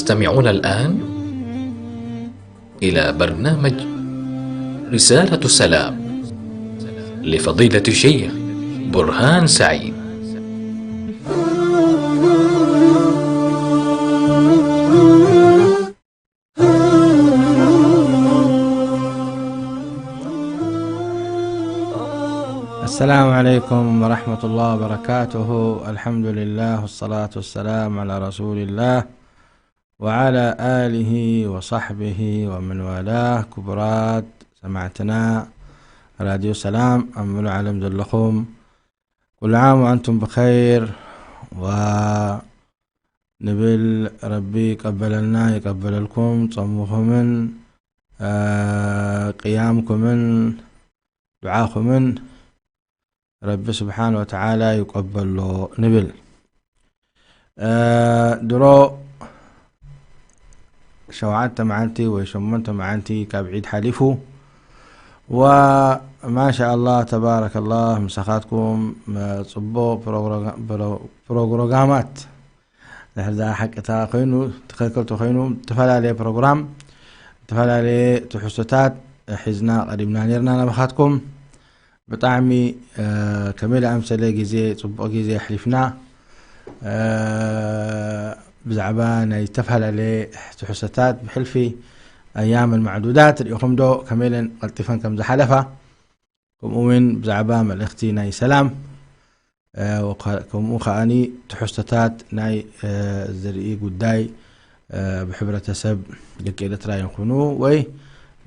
تستمعون الآن إلى برنامج رسالة السلام لفضيلة الشيخ برهان سعيد. السلام عليكم ورحمة الله وبركاته. الحمد لله والصلاة والسلام على رسول الله وعلى آله وصحبه ومن والاه. ክቡራት ሰማዕትና ራድዮ ሰላም ኣብ ምሉእ ዓለም ዘለኹም፣ ኩሉ ዓም ወኣንቱም ብኸይር ዋ ንብል። ረቢ ይቀበለልና ይቀበለልኩም፣ ጾምኹምን ቅያምኩምን ዱዓኹምን ረቢ ስብሓን ወተዓላ ይቀበሎ ንብል። ድሮ ሸውዓተ መዓልቲ ወይ ሸሞንተ መዓልቲ ካብ ዒድ ሓሊፉ፣ ወማሻ ኣላህ ተባረከላህ ምሳኻትኩም ጽቡቕ ፕሮግራማት። ድሕር ዛ ሓቅታ ኮይኑ ትኸክል ተኮይኑ፣ ዝተፈላለየ ፕሮግራም፣ ዝተፈላለየ ትሕዝቶታት ሒዝና ቀሪብና ነርና ናባኻትኩም። ብጣዕሚ ከመይ ዝኣምሰለ ግዜ፣ ጽቡቕ ግዜ ኣሕሊፍና። ብዛዕባ ናይ ዝተፈላለየ ትሕዝቶታት ብሕልፊ ኣያምን ማዕዱዳት ርኢኹም ዶ ከመይ ኢለን ቀልጢፈን ከም ዝሓለፋ፣ ከምኡ እውን ብዛዕባ መልእኽቲ ናይ ሰላም፣ ከምኡ ከዓኒ ትሕዝቶታት ናይ ዝርኢ ጉዳይ ብሕብረተሰብ ደቂ ኤርትራ ይኹኑ ወይ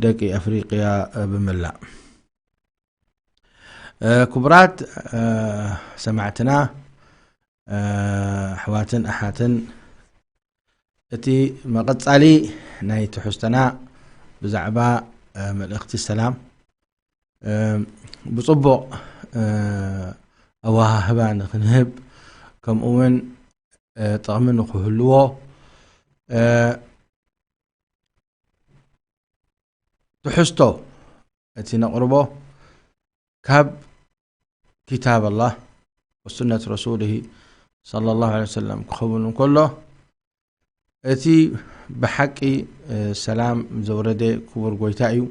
ደቂ ኣፍሪቅያ ብምላእ። ክቡራት ሰማዕትና ኣሕዋትን ኣሓትን፣ እቲ መቐጻሊ ናይ ትሕዝቶና ብዛዕባ መልእኽቲ ሰላም ብጽቡቕ ኣወሃህባ ንኽንህብ፣ ከምኡ እውን ጥቕሚ ንኽህልዎ ትሕዝቶ እቲ ነቕርቦ ካብ ኪታብ ኣላህ ወሱነት ረሱልሂ ሰለላሁ ዐለይሂ ወሰለም ክኸውን እንከሎ፣ እቲ ብሓቂ ሰላም ዘውረደ ክቡር ጎይታ እዩ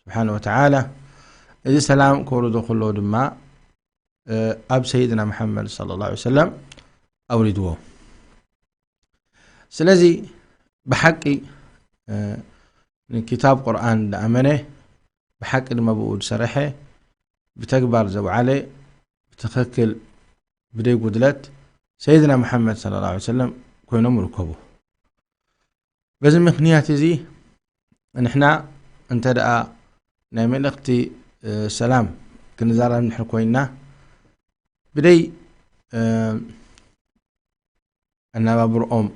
ስብሓነ ወተዓላ። እዚ ሰላም ከውርዶ ከሎ ድማ ኣብ ሰይድና መሓመድ ሰለላሁ ዐለይሂ ወሰለም ኣውሪድዎ። ስለዚ ብሓቂ ንኪታብ ቁርኣን ዝኣመነ፣ ብሓቂ ድማ ብኡ ዝሰረሐ፣ ብተግባር ዘውዓለ፣ ብትኽክል ብደይ ጉድለት ሰይድና መሓመድ ሰለላሁ ዐለይሂ ወሰለም ኮይኖም ይርከቡ። በዚ ምኽንያት እዚ ንሕና እንተ ደኣ ናይ መልእኽቲ ሰላም ክንዛረብ እንድሕር ኮይንና፣ ብደይ ኣነባብርኦም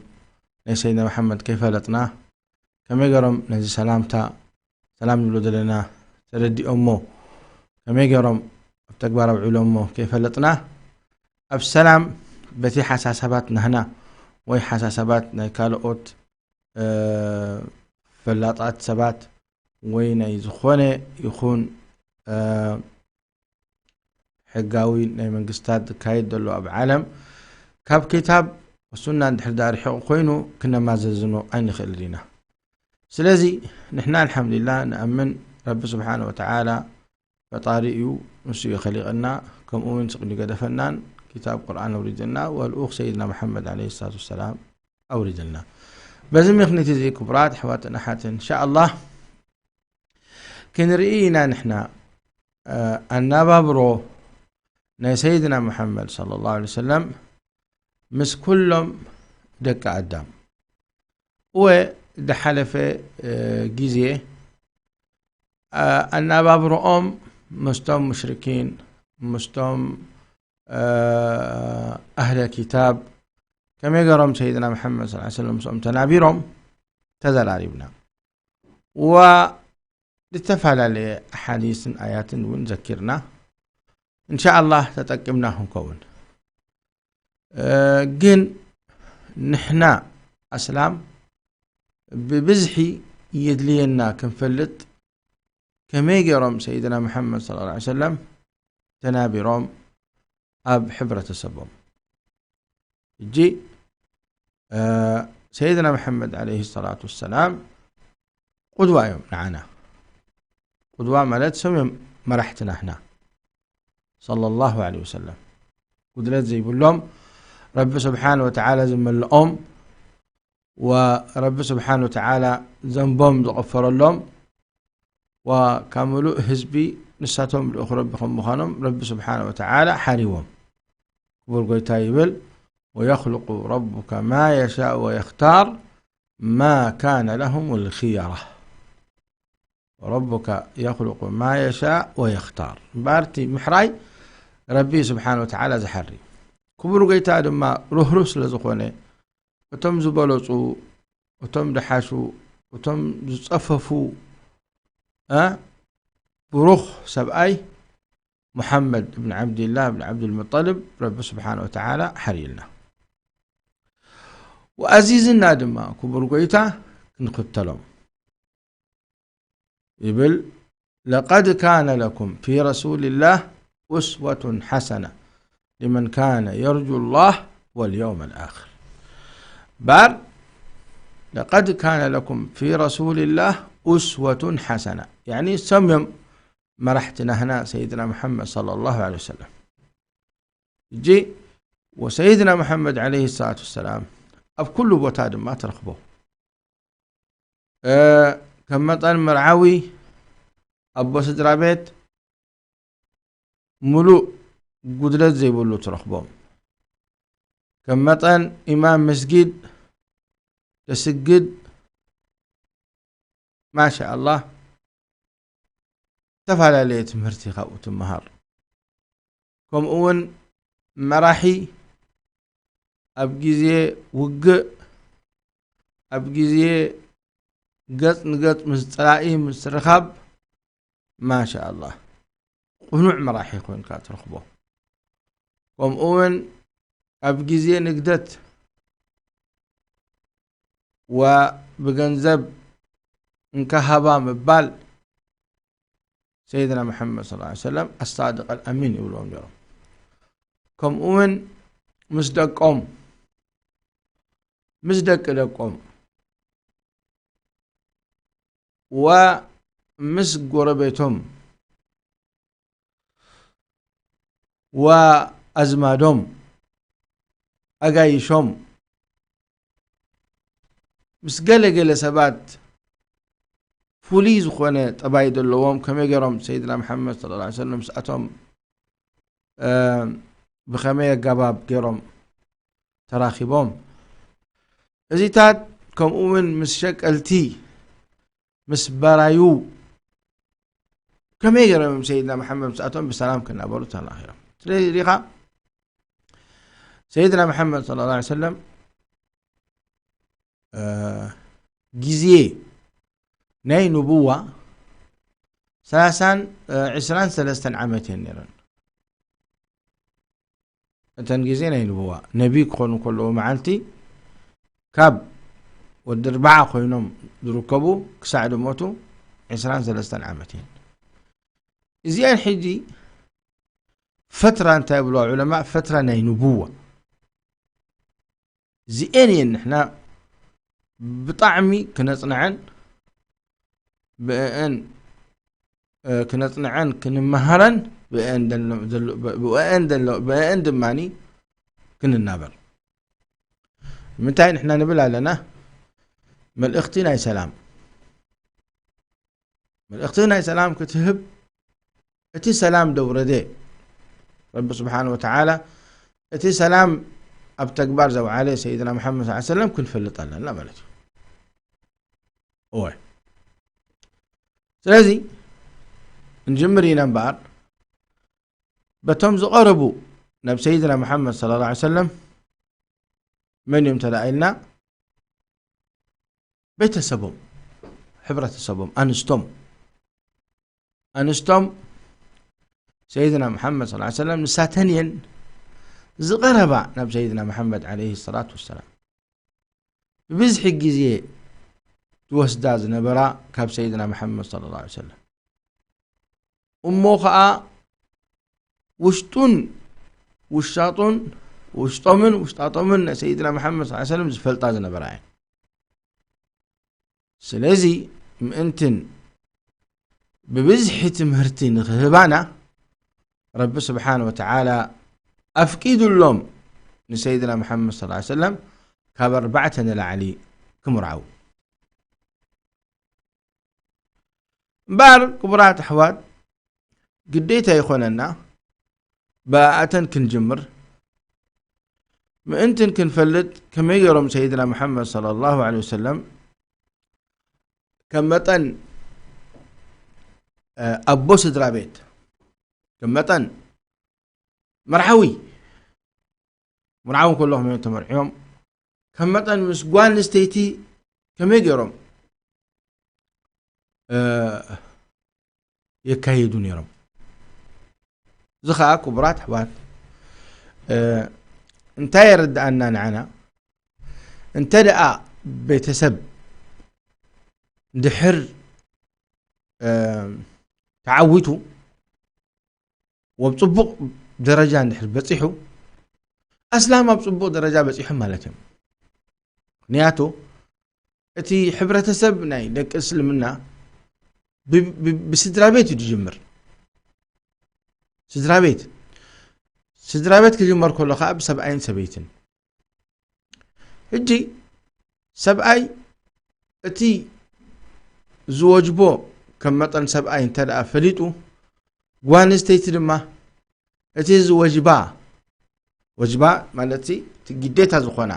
ናይ ሰይድና መሓመድ ከይፈለጥና፣ ከመይ ገይሮም ነዚ ሰላምታ፣ ሰላም ንብሎ ዘለና ተረዲኦሞ፣ ከመይ ገይሮም ኣብ ተግባር ኣውዒሎሞ ከይፈለጥና፣ ኣብ ሰላም በቲ ሓሳሳባት ናህና ወይ ሓሳሳባት ናይ ካልኦት ፈላጣት ሰባት ወይ ናይ ዝኾነ ይኹን ሕጋዊ ናይ መንግስታት ዝካየድ ዘሎ ኣብ ዓለም ካብ ክታብ ሱና እንድሕር ዳ ርሒቑ ኮይኑ ክነማዘዝኖ ኣይንኽእልን ኢና። ስለዚ ንሕና ኣልሓምዱሊላህ ንኣምን፣ ረቢ ስብሓነ ወተዓላ ፈጣሪ እዩ፣ ንሱ እዩ ኸሊቐና፣ ከምኡ እውን ስቕ ዝገደፈናን ክታብ ቁርኣን ኣውሪድልና፣ ወልኡኽ ሰይድና መሓመድ ዓለይሂ ሰላቱ ወሰላም ኣውሪድልና። በዚ ምኽንያት እዚ ክቡራት ኣሕዋትን ኣሓትን፣ እንሻኣላህ ክንርኢ ኢና ንሕና ኣናባብሮ ናይ ሰይድና ሙሓመድ ሰለላሁ ዐለይሂ ወሰለም ምስ ኩሎም ደቂ ኣዳም። እወ፣ ዝሓለፈ ግዜ ኣናባብሮኦም ምስቶም ሙሽሪኪን፣ ምስቶም ኣህለ ኪታብ ከመይ ገሮም ሰይድና ሙሓመድ ሰለላሁ ዐለይሂ ወሰለም ምስኦም ተናቢሮም ተዘራሪብና። ዋ ዝተፈላለየ ሓዲስን ኣያትን እውን ዘኪርና፣ እንሻኣላህ ተጠቂምና ክንከውን። ግን ንሕና ኣስላም ብብዝሒ የድልየና ክንፈልጥ ከመይ ገይሮም ሰይድና ሙሓመድ ሰለላሁ ዐለይሂ ወሰለም ተናቢሮም ኣብ ሕብረተሰቦም። ሕጂ ሰይድና መሐመድ ዓለይሂ ሰላቱ ወሰላም ቁድዋ እዮም ንዓና። ቁድዋ ማለት ሰም እዮም መራሕቲ ናህና። ሰለላሁ ዐለይሂ ወሰለም። ጉድለት ዘይብሎም፣ ረቢ ስብሓነ ወተዓላ ዝመልኦም፣ ወረቢ ስብሓነ ወተዓላ ዘንቦም ዝቐፈረሎም፣ ወካብ ምሉእ ህዝቢ ንሳቶም ልኡኽ ረቢ ከም ምዃኖም ረቢ ስብሓነ ወተዓላ ሓሪዎም። ክቡር ጎይታ ይብል፣ "ወየኽልቁ ረቡከ ማ የሻእ ወየኽታር ማ ካነ ለሁም ልኽየራ። ረቡከ የኽልቁ ማ የሻእ ወየኽታር." እምበኣር እቲ ምሕራይ ረቢ ስብሓነ ወተዓላ ዝሓሪ። ክቡር ጎይታ ድማ ርህሩህ ስለ ዝኾነ፣ እቶም ዝበለጹ፣ እቶም ደሓሹ፣ እቶም ዝጸፈፉ፣ እ፣ ብሩኽ ሰብኣይ ሙሓመድ እብን ዓብድላህ እብን ዓብዱልሙጠልብ ረቢ ስብሓነ ወተዓላ ሓርዩልና። ወኣዚዝና ድማ ክቡር ጎይታ ክንኽተሎም ይብል። "ለቀድ ካነ ለኩም ፊ ረሱልላህ ኡስወቱን ሓሰና ሊመን ካነ የርጁ ላህ ወልየውም ልኣኽር." ባር፣ "ለቀድ ካነ ለኩም ፊ ረሱልላህ ኡስወቱን ሓሰና." ያኒ ሰም እዮም መራሕቲ ናህና ሰይድና መሐመድ ሰለላሁ ዐለይሂ ወሰለም። እጂ ወሰይድና መሐመድ ዐለይሂ ሰላቱ ወሰላም ኣብ ኩሉ ቦታ ድማ ትረኽቦ። እ፣ ከም መጠን መርዓዊ፣ ኣቦ ስድራ ቤት፣ ምሉእ ጉድለት ዘይብሉ ትረኽቦም። ከም መጠን ኢማም መስጊድ፣ ተስግድ፣ ማሻ ኣላህ፣ ዝተፈላለየ ትምህርቲ ካብኡ ትመሃር። ከምኡ እውን መራሒ ኣብ ግዜ ውግእ፣ ኣብ ግዜ ገጽ ንገጽ ምስ ጸላኢ ምስ ርኻብ፣ ማሻ ኣላህ፣ ቅኑዕ መራሒ ኮይንካ ትረኽቦ። ከምኡ እውን ኣብ ግዜ ንግደት ወብገንዘብ እንካ ሃባ ምባል፣ ሰይድና መሐመድ ሰለላሁ ዐለይሂ ወሰለም ኣሳድቅ ኣልኣሚን ይብልዎም ነይሮም። ከምኡ እውን ምስ ደቆም፣ ምስ ደቂ ደቆም፣ ወምስ ጎረቤቶም፣ ወኣዝማዶም፣ ኣጋይሾም፣ ምስ ገለ ገለ ሰባት ፍሉይ ዝኾነ ጠባይ ዘለዎም፣ ከመይ ገይሮም ሰይድና መሐመድ ሰለላሁ ዐለይሂ ወሰለም ምስኣቶም፣ እ፣ ብኸመይ ኣገባብ ገይሮም ተራኺቦም? እዚታት ከምኡ እውን ምስ ሸቀልቲ፣ ምስ በራዩ፣ ከመይ ገይሮም እዮም ሰይድና መሐመድ ምስኣቶም ብሰላም ክናበሩ ተናኺሮም? ስለዚ ሪኻ ሰይድና መሐመድ ሰለላሁ ዐለይሂ ወሰለም፣ እ፣ ግዜ ናይ ንቡዋ ሰላሳን፣ እ፣ ዕስራን ሰለስተን ዓመት እየን ነይረን። እተን ግዜ ናይ ንቡዋ፣ ነቢ ክኾኑ ከለዉ መዓልቲ ካብ ወዲ ኣርባዓ ኮይኖም ዝርከቡ ክሳዕ ድሞቱ ዕስራን ሰለስተን ዓመት እየን። እዚኣን ሕጂ ፈትራ እንታይ ይብልዋ ዑለማ? ፈትራ ናይ ንቡዋ። እዚኤን እየን ንሕና ብጣዕሚ ክነጽንዐን፣ ብእአን፣ እ፣ ክነጽንዐን፣ ክንመሃረን፣ ብእአን ደሎ-፣ ዘሎ-፣ ብእአን ደሎ-፣ ብእአን ድማኒ ክንናበር። ንምንታይ ንሕና ንብል ኣለና? መልእኽቲ ናይ ሰላም። መልእኽቲ ናይ ሰላም ክትህብ፣ እቲ ሰላም ደውረደ ረቢ ስብሓነ ወተዓላ፣ እቲ ሰላም ኣብ ተግባር ዘውዓለ ሰይድና መሓመድ ሰለላሁ ዐለይሂ ወሰለም ክንፈልጥ ኣለና ማለት እዩ። እወ። ስለዚ፣ እንጅምር ኢና እምበኣር፣ በቶም ዝቐረቡ ናብ ሰይድና መሓመድ ሰለላሁ ዐለይሂ ወሰለም መን እዮም ተላኢልና? ቤተሰቦም፣ ሕብረተሰቦም፣ ኣንስቶም። ኣንስቶም ሰይድና መሓመድ ሰለላሁ ዐለይሂ ወሰለም ንሳተን እየን ዝቐረባ ናብ ሰይድና መሓመድ ዐለይሂ ሰላቱ ወሰላም። ብብዝሒ ግዜ ዝወስዳ ዝነበራ ካብ ሰይድና መሓመድ ሰለላሁ ዐለይሂ ወሰለም። እሞ ኸኣ ውሽጡን ውሻጡን፣ ውሽጦምን ውሽጣጦምን ናይ ሰይድና መሓመድ ሰለላሁ ዐለይሂ ወሰለም ዝፈልጣ ዝነበራ እየን። ስለዚ ምእንትን ብብዝሒ ትምህርቲ ንኽህባና ረቢ ስብሓን ወተዓላ ኣፍቂዱሎም ንሰይድና መሓመድ ስ ሰለም ካብ ኣርባዕተ ንላዕሊ ክምርዓው። እምበኣር ክቡራት ኣሕዋት ግዴታ ይኾነና ብኣተን ክንጅምር ምእንትን ክንፈልጥ ከመይ ገይሮም ሰይድና መሓመድ ሰለላሁ ዐለይሂ ወሰለም ከም መጠን ኣቦ ስድራ ቤት ከም መጠን መርዓዊ ምርዓዊ ከሎ ከመይ ተመርዕዮም ከም መጠን ምስ ጓል ኣንስተይቲ ከመይ ገይሮም የካይዱ ነይሮም። እዚ ኸዓ ክቡራት ኣሕዋት እንታይ የረድኣና ንዓና? እንተ ደኣ ቤተሰብ ድሕር ተዓዊቱ ወብ ጽቡቕ ደረጃ እንድሕር በጺሑ ኣስላም ኣብ ጽቡቕ ደረጃ በጺሖም ማለት እዮም። ምክንያቱ እቲ ሕብረተሰብ ናይ ደቂ እስልምና ብስድራ ቤት እዩ ዝጅምር። ስድራ ቤት ስድራ ቤት ክጅመር ከሎ ከዓ ብሰብኣይን ሰበይትን። ሕጂ ሰብኣይ እቲ ዝወጅቦ ከም መጠን ሰብኣይ እንተ ደኣ ፈሊጡ ጓል ኣንስተይቲ ድማ እቲ ዝወጅባ ወጅባ ማለት እቲ ግዴታ ዝኾና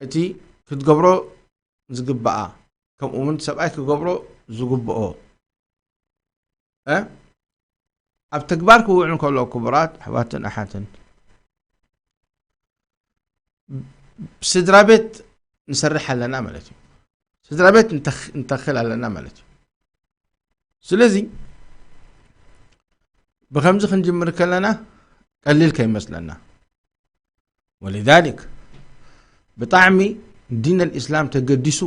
እቲ ክትገብሮ ዝግባኣ ከምኡ እውን ሰብኣይ ክገብሮ ዝግብኦ ኣብ ተግባር ክውዕል ከሎ ክቡራት ኣሕዋትን ኣሓትን ስድራ ቤት ንሰርሕ ኣለና ማለት እዩ። ስድራ ቤት ንተኽል ኣለና ማለት እዩ። ስለዚ ብከምዚ ክንጅምር ከለና ቀሊል ከይመስለና። ወሊዛሊክ ብጣዕሚ ዲን ኣልእስላም ተገዲሱ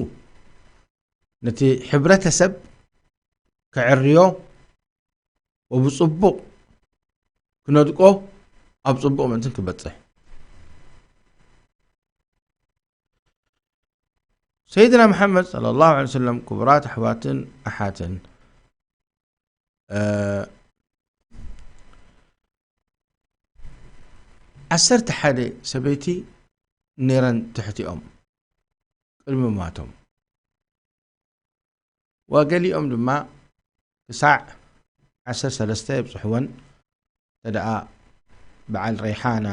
ነቲ ሕብረተሰብ ክዕርዮ ወብጽቡቕ ክነድቆ ኣብ ጽቡቕ ምእንትን ክበጽሕ ሰይድና መሓመድ ሰለላሁ ዐለይሂ ወሰለም ክቡራት ኣሕዋትን ኣሓትን ዓሰርተ ሓደ ሰበይቲ ነይረን ትሕቲኦም ቅድሚ ሞቶም። ወገሊኦም ድማ ክሳዕ ዓሰርተ ሰለስተ የብጽሕወን እንተ ደኣ በዓል ረይሓና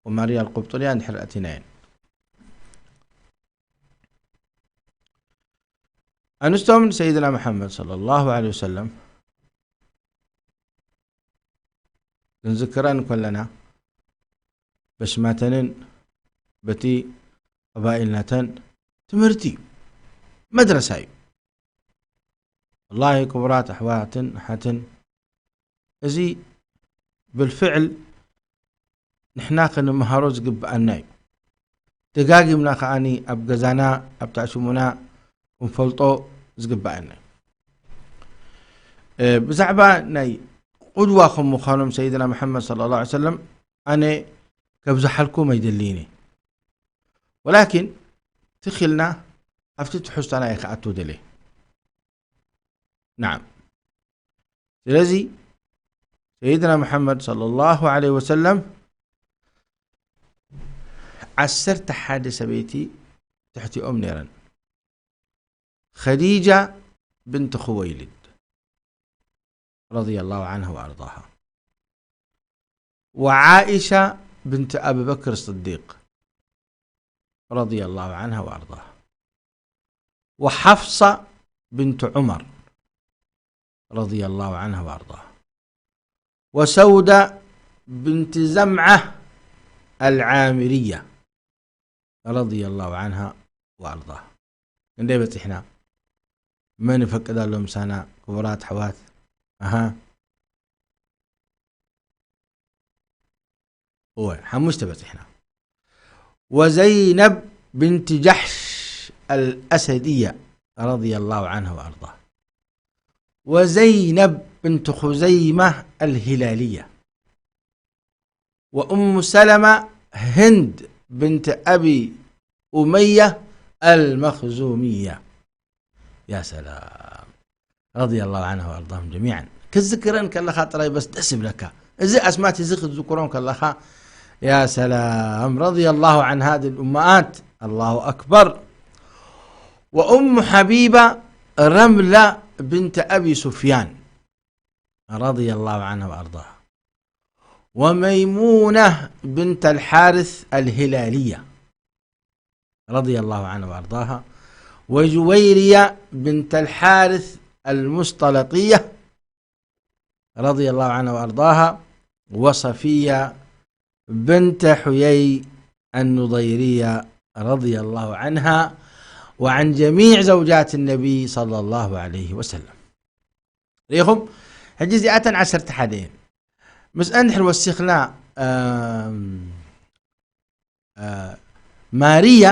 ወማርያ ኣልቁብጥልያ እንድሕር ኣእቲናየን። ኣንስቶም ንሰይድና መሓመድ ሰለላሁ ዐለይሂ ወሰለም ክንዝክረን ከለና በሽማተንን በቲ ቀባኢልናተን ትምህርቲ እዩ፣ መድረሳ እዩ። ወላሂ ክቡራት ኣሕዋትን ኣሓትን እዚ ብልፍዕል ንሕና ክንምሃሮ ዝግብኣና እዩ። ደጋጊምና ከዓኒ ኣብ ገዛና ኣብ ታሽሙና ክንፈልጦ ዝግብኣና እዩ። ብዛዕባ ናይ ቁድዋ ከም ምዃኖም ሰይድና መሓመድ ሰለላሁ ዐለይሂ ወሰለም ኣነ ከብዝሓልኩም ኣይደልይን እየ። ወላኪን ትኺልና ኣብቲ ትሕዝቶና እየ ክኣቱ ደልየ። ናዓም። ስለዚ ሰይድና መሓመድ ሰለላሁ ዐለይሂ ወሰለም ዓሰርተ ሓደ ሰበይቲ ትሕቲኦም ነይረን። ኸዲጃ ብንት ኹወይልድ ረዲየላሁ ዐንሃ ወኣርዳሃ ወዓኢሻ ብንት ኣቢበክር ስዲቅ ረዲየላሁ ዐንሃ ወኣርዳሃ ወሓፍሳ ብንት ዑመር ረዲየላሁ ዐንሃ ወኣርዳሃ ወሰውዳ ብንት ዘምዓ ኣልዓሚርያ ረዲየላሁ ዐንሃ ወኣርዳሃ። ክንደይ በጺሕና? መን ይፈቅድ ኣሎ ምሳና? ክቡራት ኣሕዋት፣ ኣሃ፣ እወ፣ ሓሙሽተ በጺሕና። ወዘይነብ ብንት ጃሕሽ ኣልኣሰድያ ረዲየላሁ ዐንሃ ወኣርዳሃ። ወዘይነብ ብንት ኹዘይማ ኣልሂላልያ። ወእሙ ሰለማ ህንድ ብንት ኣቢ ኡመያ ኣልመኽዙምያ። يا سلام. رضي الله عنها وأرضاهم جميعا. ክዝክረን ከለኻ ጥራይ በስ ደስ ይብለካ። እዚ ኣስማት እዚ ክትዝክሮም ከለኻ يا سلام. رضي الله عن هذه الأمهات. الله أكبر. وأم حبيبة رملة بنت أبي سفيان رضي الله عنها وأرضاها. وميمونة بنت الحارث الهلالية رضي الله عنها وأرضاها. وجويرية بنت الحارث المسطلطية رضي الله عنها وأرضاها. وصفية بنت حيي النضيرية رضي الله عنها وعن جميع زوجات النبي صلى الله عليه وسلم. ርኢኹም? ሕጂ እዚኣተን ዓሰርተ ሓደ እየን። ምስአን ድሕር ወሲኽና፣ ኣም፣ ኣ፣ ማርያ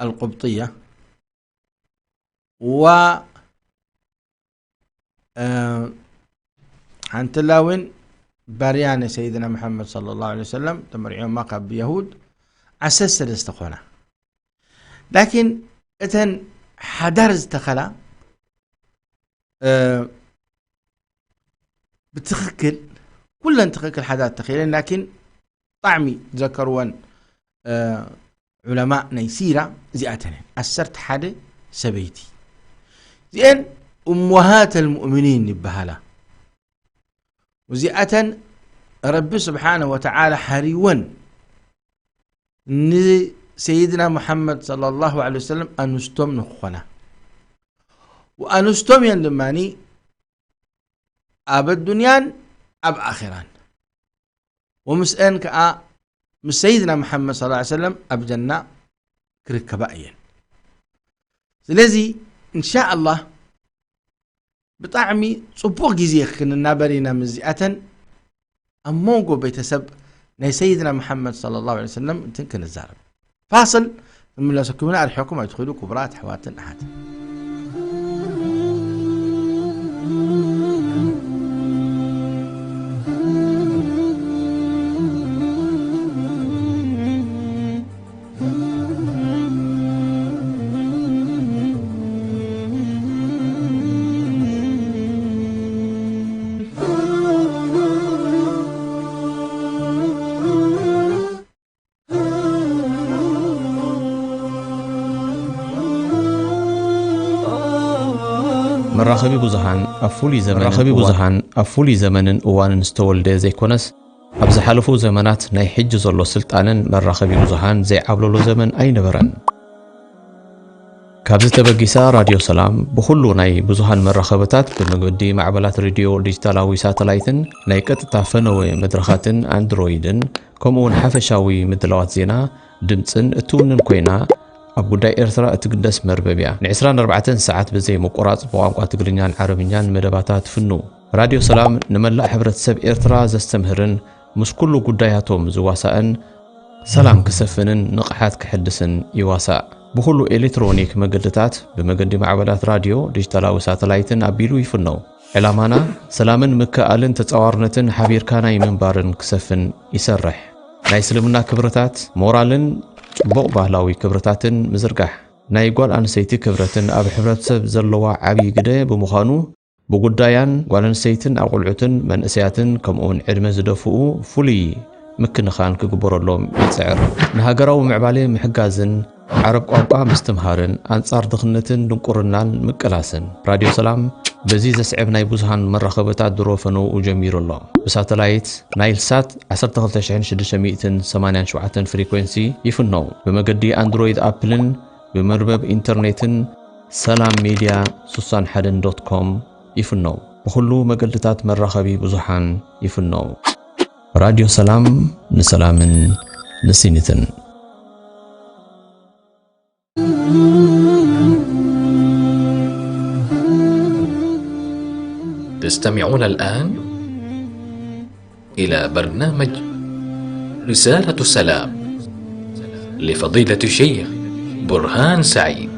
ኣልቁብጥያ و، እ፣ ሓንትላ እውን ባርያ ንሰይድና መሓመድ ሰለላሁ ዐለይሂ ወሰለም ተመርዕዮማ ካብ የሁድ ዓሰርተ ሰለስተ ኮና። ላኪን እተን ሓዳር ዝተኸላ፣ እ፣ ብትኽክል፣ ኩለን ትኽክል ሓዳር ተኸይለን፣ ላኪን ጣዕሚ ዝዘከርወን፣ እ፣ ዑለማእ ናይ ሲራ እዚኣተን እየን። ዓሰርተ ሓደ ሰበይቲ። እዚአን እሙሃት ኣልሙእሚኒን ይበሃላ። እዚኣተን ረቢ ስብሓነ ወተዓላ ሓሪወን ንሰይድና ሙሓመድ ሰለላሁ ዐለይሂ ወሰለም ኣንስቶም ንክኾና። ወኣንስቶም እየን ድማኒ ኣብ ኣዱንያን ኣብ ኣኼራን። ወምስአን ከኣ ምስ ሰይድና መሓመድ ሰለላሁ ዐለይሂ ወሰለም ኣብ ጀና ክርከባ እየን። ስለዚ፣ እንሻ ኣላህ፣ ብጣዕሚ ጽቡቕ ግዜ ክንናበር ኢና ምስዚኣተን ኣብ መንጎ ቤተሰብ ናይ ሰይድና መሓመድ ሰለላሁ ዐለይሂ ወሰለም እንትን ክንዛረብ። ፋስል፣ ንምለሰኩም ኢና፣ ኣርሒቕኩም ኣይትኽእሉ ክቡራት ኣሕዋትን ኣሓትን። መራኸቢ ብዙሃን ኣብ ፍሉይ ዘመንን መራኸቢ እዋን ብዙሃን ኣብ ፍሉይ ዘመንን እዋንን ዝተወልደ ዘይኮነስ፣ ኣብ ዝሓለፉ ዘመናት ናይ ሕጂ ዘሎ ስልጣነን መራኸቢ ብዙሃን ዘይዓብለሎ ዘመን ኣይነበረን። ካብዚ ተበጊሳ ራድዮ ሰላም ብኹሉ ናይ ብዙሃን መራኸብታት ብመገዲ ማዕበላት ሬድዮ ዲጂታላዊ ሳተላይትን ናይ ቀጥታ ፈነወ መድረኻትን ኣንድሮይድን ከምኡ እውን ሓፈሻዊ ምድላዋት ዜና፣ ድምጽን እትውንን ኮይና፣ ኣብ ጉዳይ ኤርትራ እትግደስ መርበብ እያ። ን ዕስራን ኣርባዕተን ሰዓት ብዘይ ምቁራጽ ብቋንቋ ትግርኛን ዓረብኛን መደባታ ትፍኑ። ራድዮ ሰላም ንመላእ ሕብረተሰብ ኤርትራ ዘስተምህርን ምስ ኩሉ ጉዳያቶም ዝዋሳእን ሰላም ክሰፍንን ንቕሓት ክሕድስን ይዋሳእ። ብኹሉ ኤሌክትሮኒክ መገድታት ብመገዲ ማዕበላት ራድዮ፣ ዲጂታላዊ ሳተላይትን ኣቢሉ ይፍነው። ዕላማና ሰላምን ምክእኣልን ተጻዋርነትን ሓቢርካ ናይ ምንባርን ክሰፍን ይሰርሕ። ናይ እስልምና ክብርታት፣ ሞራልን ጽቡቕ ባህላዊ ክብርታትን ምዝርጋሕ። ናይ ጓል ኣንስተይቲ ክብረትን ኣብ ሕብረተሰብ ዘለዋ ዓብዪ ግደ ብምዃኑ፣ ብጉዳያን ጓል ኣንስተይትን ኣቑልዑትን መንእሰያትን ከምኡውን ዕድመ ዝደፍኡ ፍሉይ ምክንኻን ክግበረሎም ይጽዕር። ንሃገራዊ ምዕባለ ምሕጋዝን ዓረብ ቋንቋ ምስትምሃርን ኣንጻር ድኽነትን ድንቁርናን ምቅላስን። ራድዮ ሰላም በዚ ዘስዕብ ናይ ብዙሃን መራኸብታት ድሮ ፈነውኡ ጀሚሩ ኣሎ። ብሳተላይት ናይል ሳት ዓሰርተ ክልተ ሽሕን ሽዱሽተ ሚእትን ሰማንያን ሸውዓተን ፍሪኮንሲ ይፍነው። ብመገዲ ኣንድሮይድ ኣፕልን ብመርበብ ኢንተርኔትን ሰላም ሜድያ ስሳን ሓደን ዶት ኮም ይፍነው። ብኹሉ መገድታት መራኸቢ ብዙሓን ይፍነው። ራድዮ ሰላም ንሰላምን ንሲኒትን። تستمعون الآن إلى برنامج رسالة سلام لفضيلة الشيخ برهان سعيد.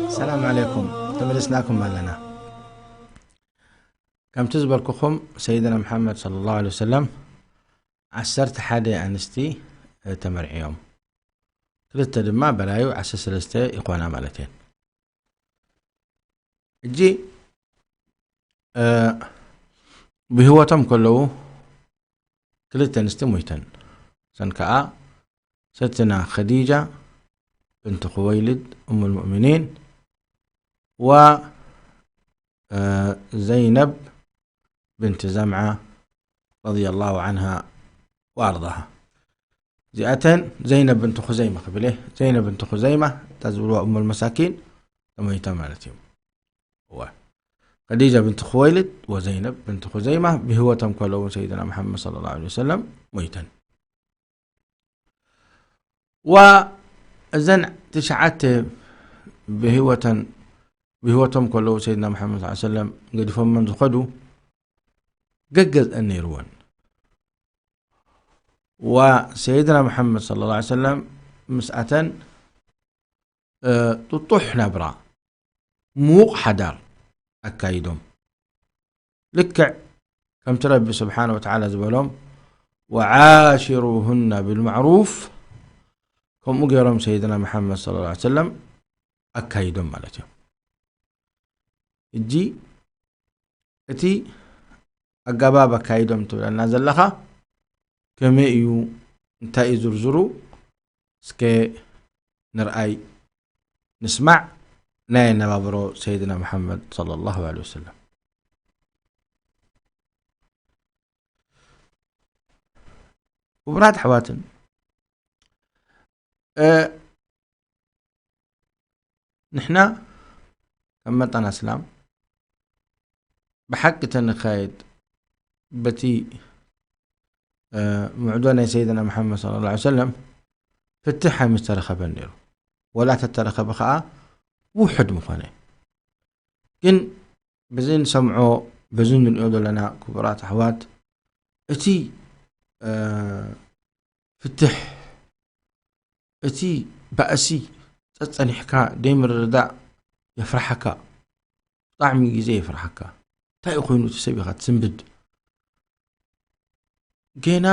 السلام عليكم. ተመለስናኩም ኣለና። ከምቲ ዝበልኩኹም ሰይድና መሓመድ ሰለላሁ ዐለይሂ ወሰለም ዓሰርተ ሓደ ኣንስቲ፣ እ፣ ተመርዕዮም። ክልተ ድማ በላዩ ዓሰርተ ሰለስተ ይኾና ማለት እየን። ሕጂ፣ እ፣ ብህይወቶም ከለዉ ክልተ ኣንስቲ ሞይተን። እሰን ከኣ ሰትና ኸዲጃ ብንት ኹወይልድ እሙል ሙእሚኒን ወ፣ እ፣ ዘይነብ ብንት ዘምዓ ረዲየላሁ ዐንሃ ወኣርዳሃ። እዚኣተን ዘይነብ ብንት ኹዘይማ ክብል እየ። ዘይነብ ብንት ኹዘይማ እታ ዝብልዋ እሙል መሳኪን ተሞይታ ማለት እዩ። እወ። ኸዲጃ ብንት ኹወይልድ ወዘይነብ ብንት ኹዘይማ ብህይወቶም ከለዉ ሰይድና መሓመድ ሰለላሁ ዐለይሂ ወሰለም ሞይተን። ወእዘን ትሽዓተ ብህይወተን፣ ብህይወቶም ከለዉ ሰይድና መሓመድ ሰለላሁ ዐለይሂ ወሰለም ገዲፎመን ዝኸዱ ገገዝአን ነይርወን። ወሰይድና መሓመድ ሰለላሁ ዐለይሂ ወሰለም ምስኣተን፣ እ፣ ጥጡሕ ናብራ፣ ምዉቕ ሓዳር ኣካይዶም። ልክዕ ከምቲ ረቢ ስብሓነ ወተዓላ ዝበሎም፣ "ወዓሽሩሁና ብልማዕሩፍ"፣ ከምኡ ገይሮም ሰይድና መሓመድ ሰለላሁ ዐለይሂ ወሰለም ኣካይዶም ማለት እዮም። ሕጂ እቲ ኣገባብ ኣካይዶም ትብለና ዘለኻ ከመይ እዩ? እንታይ እዩ ዝርዝሩ? እስከ ንርኣይ፣ ንስማዕ ናይ ኣነባብሮ ሰይድና መሓመድ ሰለላሁ ዐለይሂ ወሰለም። ክቡራት ኣሕዋትን፣ እ፣ ንሕና ከም መጠን ኣስላም ብሓቂ ተንካየድ በቲ፣ እ፣ ምዕዶ ናይ ሰይድና መሓመድ ሰለላሁ ዐለይሂ ወሰለም ፍትሕ ኣይምስተረኸበን ነይሩ። ወላ ተተረኸበ ኸኣ ውሑድ ምኾነ። ግን በዚ ንሰምዖ፣ በዚ ንሪኦ ዘለና ክቡራት ኣሕዋት፣ እቲ፣ እ፣ ፍትሕ፣ እቲ ባእሲ ጸጸኒሕካ ደይምርድዳእ የፍርሓካ። ብጣዕሚ ግዜ የፍርሓካ። እንታይ እዩ ኮይኑ እቲ ሰብ ኢኻ ትስንብድ? ጌና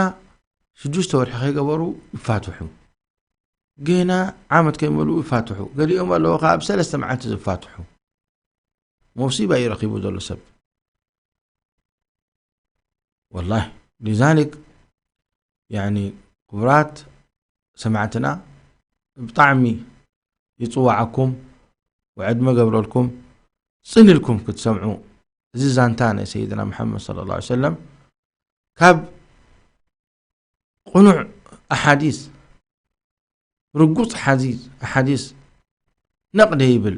ሽዱሽተ ወርሒ ከይገበሩ ይፋትሑ። ጌና ዓመት ከይመልኡ ይፋትሑ። ገሊኦም ኣለዉ ከኣ ኣብ ሰለስተ መዓልቲ ዝፋትሑ። መውሲባ እዩ ረኺቡ ዘሎ ሰብ። ወላሂ፣ ሊዛሊክ፣ ያኒ፣ ክቡራት ሰማዕትና፣ ብጣዕሚ ይጽዋዓኩም ወዕድመ ገብረልኩም፣ ጽን ኢልኩም ክትሰምዑ። እዚ ዛንታ ናይ ሰይድና መሓመድ ሰለላሁ ዐለይሂ ወሰለም ካብ ቅኑዕ ኣሓዲስ፣ ርጉጽ ሓዚ-፣ ኣሓዲስ ነቕ ደይብል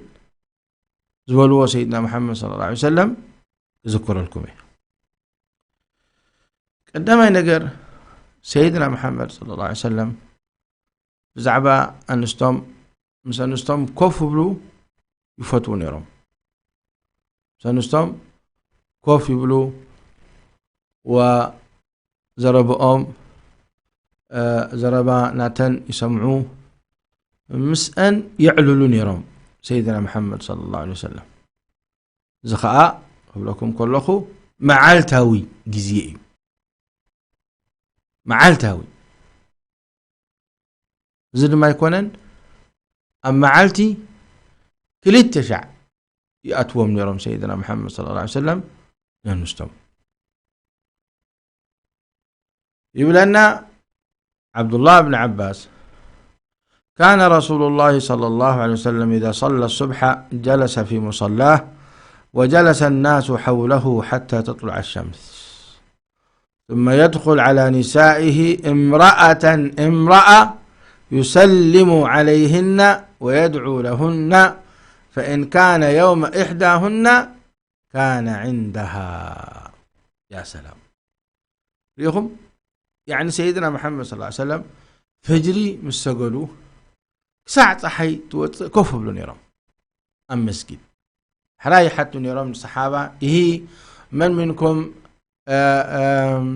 ዝበልዎ ሰይድና መሓመድ ሰለላሁ ዐለይሂ ወሰለም ክዝክረልኩም እየ። ቀዳማይ ነገር፣ ሰይድና መሓመድ ሰለላሁ ዐለይሂ ወሰለም ብዛዕባ ኣንስቶም፣ ምስ ኣንስቶም ኮፍ ይብሉ ይፈትዉ ነይሮም። ምስ ኣንስቶም ኮፍ ይብሉ፣ ወዘረብኦም፣ እ፣ ዘረባ ናተን ይሰምዑ፣ ምስአን የዕልሉ ነይሮም ሰይድና መሓመድ ሰለላሁ ዐለይሂ ወሰለም። እዚ ኸኣ ክብለኩም ከለኹ መዓልታዊ ግዜ እዩ። መዓልታዊ። እዚ ድማ ኣይኮነን፣ ኣብ መዓልቲ ክልተ ሻዕ ይኣትዎም ነይሮም ሰይድና መሓመድ ሰለላሁ ዐለይሂ ወሰለም ነንስቶም። ይብለና ዓብዱላህ ብን ዓባስ፣ كان رسول الله صلى الله عليه وسلم إذا صلى الصبح جلس في مصلاه وجلس الناس حوله حتى تطلع الشمس، ثم يدخل على نسائه امرأة امرأة يسلم عليهن ويدعو لهن، فإن كان يوم إحداهن كان عندها. يا سلام. ርኢኹም? ያዕኒ ሰይድና መሓመድ ሰለላሁ ዐለይሂ ወሰለም ፈጅሪ ምስ ሰገዱ ክሳዕ ጸሓይ ትወጽእ ኮፍ ይብሉ ነይሮም ኣብ መስጊድ። ሕራይ ይሓቱ ነይሮም ንሰሓባ፣ ኢሂ መን ሚንኩም፣ እ፣ እም፣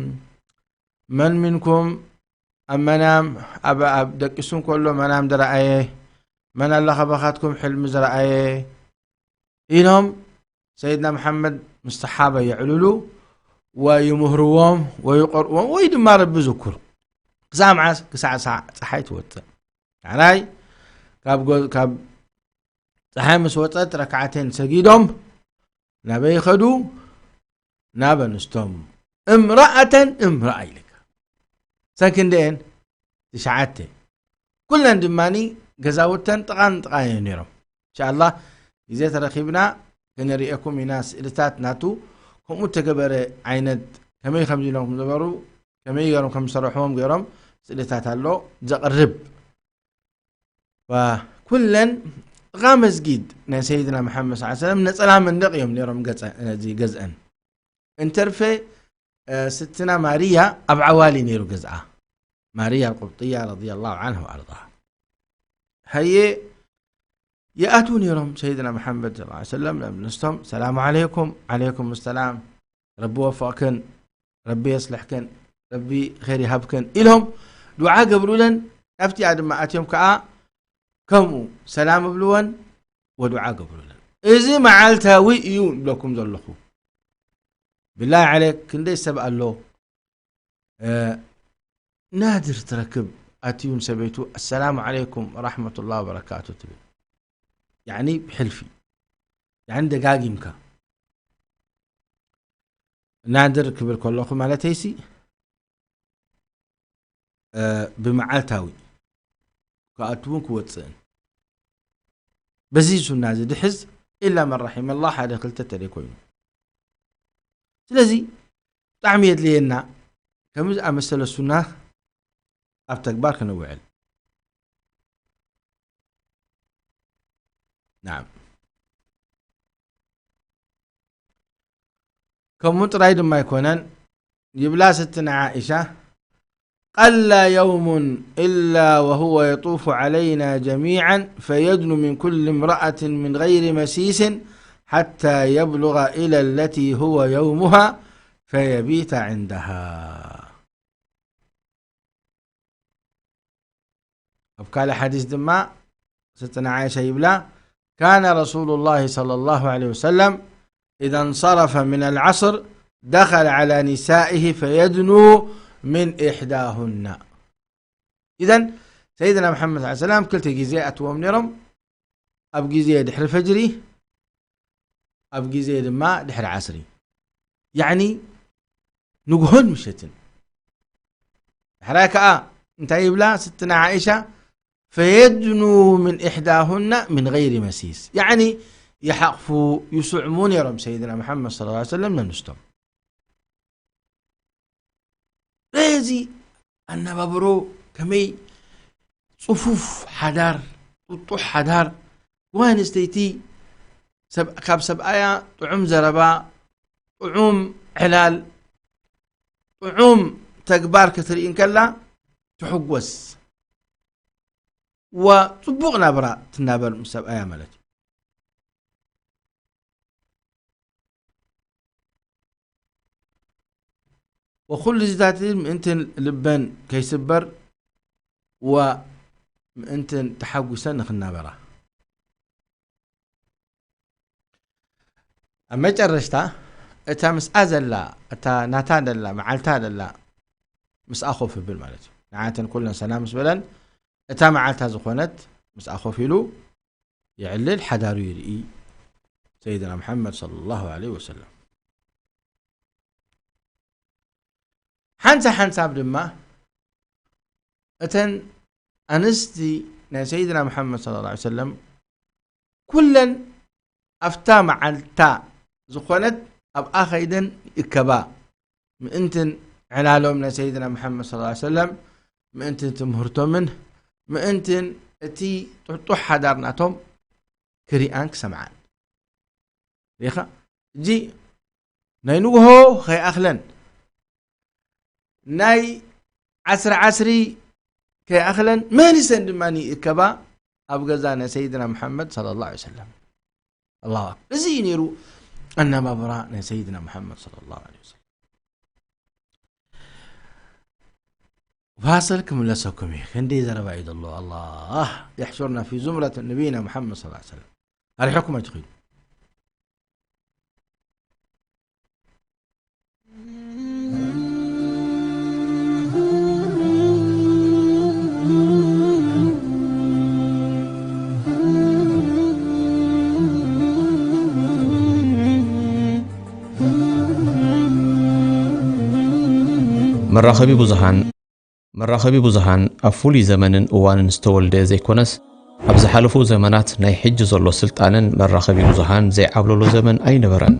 መን ሚንኩም ኣብ መናም፣ ኣብ፣ ኣብ ደቂሱ እንከሎ መናም ዝረኣየ፣ መን ኣሎ ካባኻትኩም ሕልሚ ዝረኣየ? ኢሎም ሰይድና መሓመድ ምስ ሰሓባ የዕልሉ ወይምህርዎም ወይቆርዎም ወይ ድማ ረቢ ዝክሩ። ክሳብ መዓስ? ክሳዕ ሳዕ ፀሓይ ትወፅእ። ዳሕራይ ካብ ጎ-፣ ካብ ፀሓይ ምስ ወፀት ረክዓተን ሰጊዶም ናበይ ይኸዱ? ናብ ኣንስቶም። እምረኣተን እምረኣ ኢልካ። ሰን ክንደየን? ትሽዓተ። ኩለን ድማኒ ገዛውተን ጥቓን ጥቓ እዮም ነይሮም። እንሻኣላህ ግዜ ተረኺብና ክንርእየኩም ኢና ስእልታት ናቱ፣ ከምኡ ተገበረ ዓይነት ከመይ ከም ኢሎም ዝነበሩ፣ ከመይ ገይሮም ከም ዝሰርሕዎም ገይሮም ስእልታት ኣሎ ዘቕርብ። ኩለን ጥቓ መስጊድ ናይ ሰይድና መሓመድ ሰለላሁ ዐለይሂ ወሰለም ነፀላ መንደቕ እዮም ነይሮም ገፀ-፣ እዚ ገዝአን። እንተርፌ፣ እ፣ ስትና ማርያ ኣብ ዓዋሊ ነይሩ ገዝኣ። ማርያ ኣልቁብጥያ ረዲየላሁ ዐንሃ ወኣርዳሃ። ሃየ ይኣትዉ ነይሮም ሰይድና መሓመድ ሰለላሁ ዐለይሂ ወሰለም ናብ ኣንስቶም፣ ሰላሙ ዓለይኩም። ዓለይኩም ሰላም። ረቢ ወፈቕክን፣ ረቢ የስልሕክን፣ ረቢ ኸይር ይሃብክን ኢሎም ዱዓ ገብሩለን። ናብቲኣ ድማ ኣትዮም ከኣ ከምኡ ሰላም እብልወን ወዱዓ ገብሩለን። እዚ መዓልታዊ እዩ እብለኩም ዘለኹ። ብላሂ ዓለይክ ክንደይ ሰብ ኣሎ፣ እ፣ ናድር ትረክብ ኣትዩ ንሰበይቱ ኣሰላሙ ዓለይኩም ወራሕመቱላሂ ወበረካቱ ትብል። ያዕኒ ብሕልፊ፣ ያዕኒ ደጋጊምካ። ናድር ክብል ከለኹ ማለተይሲ፣ እ፣ ብመዓልታዊ ክኣትውን ክወፅእን። በዚ ሱና እዚ ድሕዝ ኢላ መን ረሒመላህ ሓደ ክልተ ተለይ ኮይኑ። ስለዚ ብጣዕሚ የድልየና ከምዚ ዝኣመሰለ ሱና ኣብ ተግባር ክነውዕል። ናም። ከምኡ ጥራይ ድማ ኣይኮነን፣ ይብላ ስትና ዓኢሻ፣ قل يوم إلا وهو يطوف علينا جميعا فيدنو من كل امرأة من غير مسيس حتى يبلغ إلى التي هو يومها فيبيت عندها. ኣብ ካልእ ሓዲስ ድማ ስትና ዓኢሻ ይብላ፣ كان رسول الله صلى الله عليه وسلم إذا انصرف من العصر دخل على نسائه فيدنو من إحداهن. إذن ሰይድና መሓመድ ሰለላሁ ዐለይሂ ወሰለም ክልተ ግዜ ኣትዎም ነይሮም፣ ኣብ ግዜ ድሕሪ ፈጅሪ፣ ኣብ ግዜ ድማ ድሕሪ ዓስሪ፣ ያዕኒ ንግሆን ምሸትን። ድሕራይ ከኣ እንታይ ይብላ ስትና ዓኢሻ? ፈየድኑ ምን ኢሕዳሁና ምን ገይሪ መሲስ፣ ያዕኒ ይሓቕፉ፣ ይስዕሙ ነይሮም ሰይድና መሓመድ ሰለላሁ ዐለይሂ ወሰለም ነንስቶም። እዚ ኣነባብሮ ከመይ ጽፉፍ ሓዳር፣ ጥጡሕ ሓዳር፣ ጓል ኣንስተይቲ ሰብ-፣ ካብ ሰብኣያ ጥዑም ዘረባ፣ ጥዑም ዕላል፣ ጥዑም ተግባር ክትርኢ እንከላ ትሕጎስ፣ ወጽቡቕ ናብራ ትናበር ምስ ሰብኣያ ማለት እዩ። ወኩሉ እዚታት ምእንትን ልበን ከይስበር ወምእንትን ተሓጒሰን ንኽናበራ። ኣብ መጨረሽታ እታ ምስኣ ዘላ፣ እታ ናታ ደላ፣ መዓልታ ደላ፣ ምስኣ ኮፍ ይብል ማለት እዩ። ንዓተን ኩለን ሰላም ምስ በለን፣ እታ መዓልታ ዝኾነት ምስኣ ኮፍ ኢሉ የዕልል፣ ሓዳሩ ይርኢ ሰይድና መሓመድ ሰለላሁ ዐለይሂ ወሰለም። ሓንሳብ ሓንሳብ ድማ እተን ኣንስቲ ናይ ሰይድና መሓመድ ሰለላሁ ዐለይሂ ወሰለም ኩለን ኣብታ መዓልታ ዝኾነት ኣብኣ ኸይደን ይእከባ። ምእንትን ዕላሎም ናይ ሰይድና መሓመድ ሰለላሁ ዐለይሂ ወሰለም፣ ምእንትን ትምህርቶምን፣ ምእንትን እቲ ጥጡሕ ሓዳር ናቶም ክሪኣን ክሰምዓን። ሪኻ? ሕጂ ናይ ንግሆ ከይኣኽለን፣ ናይ ዓስሪ ዓስሪ ከይኣኽለን፣ መሊሰን ድማ ይእከባ ኣብ ገዛ ናይ ሰይድና መሓመድ ሰለላሁ ዐለይሂ ወሰለም። ኣላሁ ኣክበር። እዚ እዩ ነይሩ ኣነባብራ ናይ ሰይድና መሓመድ ሰለላሁ ዐለይሂ ወሰለም። ፋስል ክምለሰኩም እዩ። ክንደይ ዘረባ እዩ ዘሎ። ኣላህ የሕሹርና ፊ ዙምረት ነቢይና መሓመድ ሰለላሁ ዐለይሂ ወሰለም። ኣርሒቕኩም ኣይትኽእሉ። መራኸቢ ብዙሃን መራኸቢ ብዙሃን ኣብ ፍሉይ ዘመንን እዋንን ዝተወልደ ዘይኮነስ፣ ኣብ ዝሓለፉ ዘመናት ናይ ሕጂ ዘሎ ስልጣነን መራኸቢ ብዙሃን ዘይዓብለሎ ዘመን ኣይነበረን።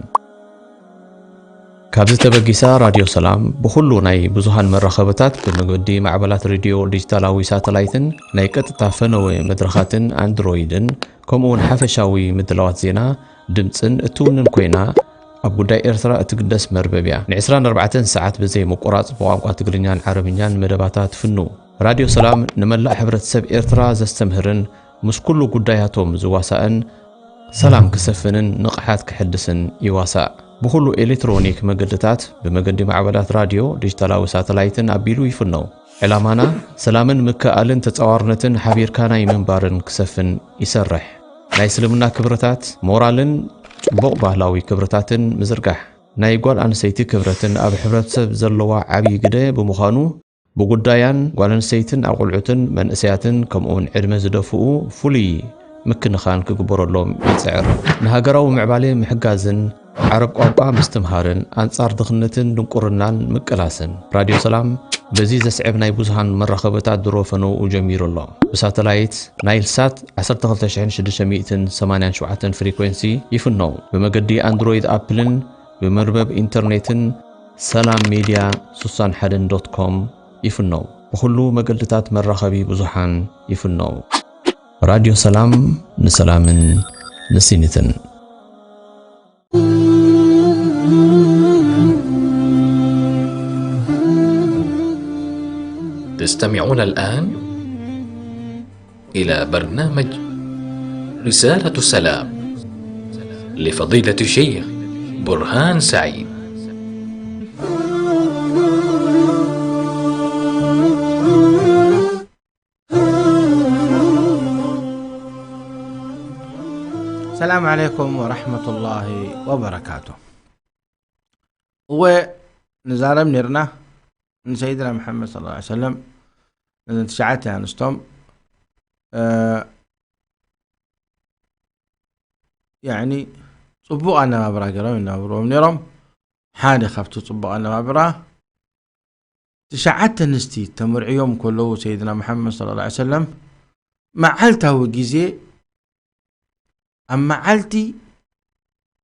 ካብዚ ተበጊሳ ራድዮ ሰላም ብኹሉ ናይ ብዙሃን መራኸብታት ብመገዲ ማዕበላት ሬድዮ ዲጂታላዊ ሳተላይትን ናይ ቀጥታ ፈነወ መድረኻትን ኣንድሮይድን ከምኡ እውን ሓፈሻዊ ምድላዋት ዜና፣ ድምጽን እትውንን ኮይና፣ ኣብ ጉዳይ ኤርትራ እትግደስ መርበብ እያ። ን24 ሰዓት ብዘይ ምቁራጽ ብቋንቋ ትግርኛን ዓረብኛን መደባታ ትፍኑ። ራድዮ ሰላም ንመላእ ሕብረተሰብ ኤርትራ ዘስተምህርን ምስ ኩሉ ጉዳያቶም ዝዋሳእን ሰላም ክሰፍንን ንቕሓት ክሕድስን ይዋሳእ። ብኹሉ ኤሌክትሮኒክ መገድታት ብመገዲ ማዕበላት ራድዮ፣ ዲጂታላዊ ሳተላይትን ኣቢሉ ይፍነው። ዕላማና ሰላምን ምክእኣልን ተጻዋርነትን ሓቢርካ ናይ ምንባርን ክሰፍን ይሰርሕ። ናይ እስልምና ክብርታት፣ ሞራልን ጽቡቕ ባህላዊ ክብርታትን ምዝርጋሕ። ናይ ጓል ኣንስተይቲ ክብረትን ኣብ ሕብረተሰብ ዘለዋ ዓብዪ ግደ ብምዃኑ፣ ብጉዳያን ጓል ኣንስተይትን ኣቑልዑትን መንእሰያትን ከምኡውን ዕድመ ዝደፍኡ ፍሉይ ምክንኻን ክግበረሎም ይጽዕር። ንሃገራዊ ምዕባለ ምሕጋዝን ዓረብ ቋንቋ ምስትምሃርን ኣንጻር ድኽነትን ድንቁርናን ምቅላስን። ራድዮ ሰላም በዚ ዘስዕብ ናይ ብዙሃን መራኸብታት ድሮ ፈነውኡ ጀሚሩ ኣሎ። ብሳተላይት ናይል ሳት 12687 ፍሪኮንሲ ይፍነው። ብመገዲ ኣንድሮይድ ኣፕልን ብመርበብ ኢንተርኔትን ሰላም ሜድያ 61 ዶት ኮም ይፍነው። ብኹሉ መገድታት መራኸቢ ብዙሃን ይፍነው። ራድዮ ሰላም ንሰላምን ንስኒትን። تستمعون الآن إلى برنامج رسالة سلام لفضيلة الشيخ برهان سعيد. السلام عليكم ورحمة الله وبركاته. እወ፣ ንዛረብ ኔርና ንሰይድና መሓመድ ሰለላሁ ዐለይሂ ወሰለም፣ ነዘን ትሽዓተ ኣንስቶም፣ እ፣ ያዕኒ፣ ጽቡቕ ኣነባብራ ገይሮም ይናብርዎም ኔሮም። ሓደ ካብቲ ጽቡቕ ኣነባብራ፣ ትሽዓተ ኣንስቲ ተመርዕዮም ከለዉ ሰይድና መሓመድ ሰለላሁ ዐለይሂ ወሰለም፣ መዓልታዊ ግዜ፣ ኣብ መዓልቲ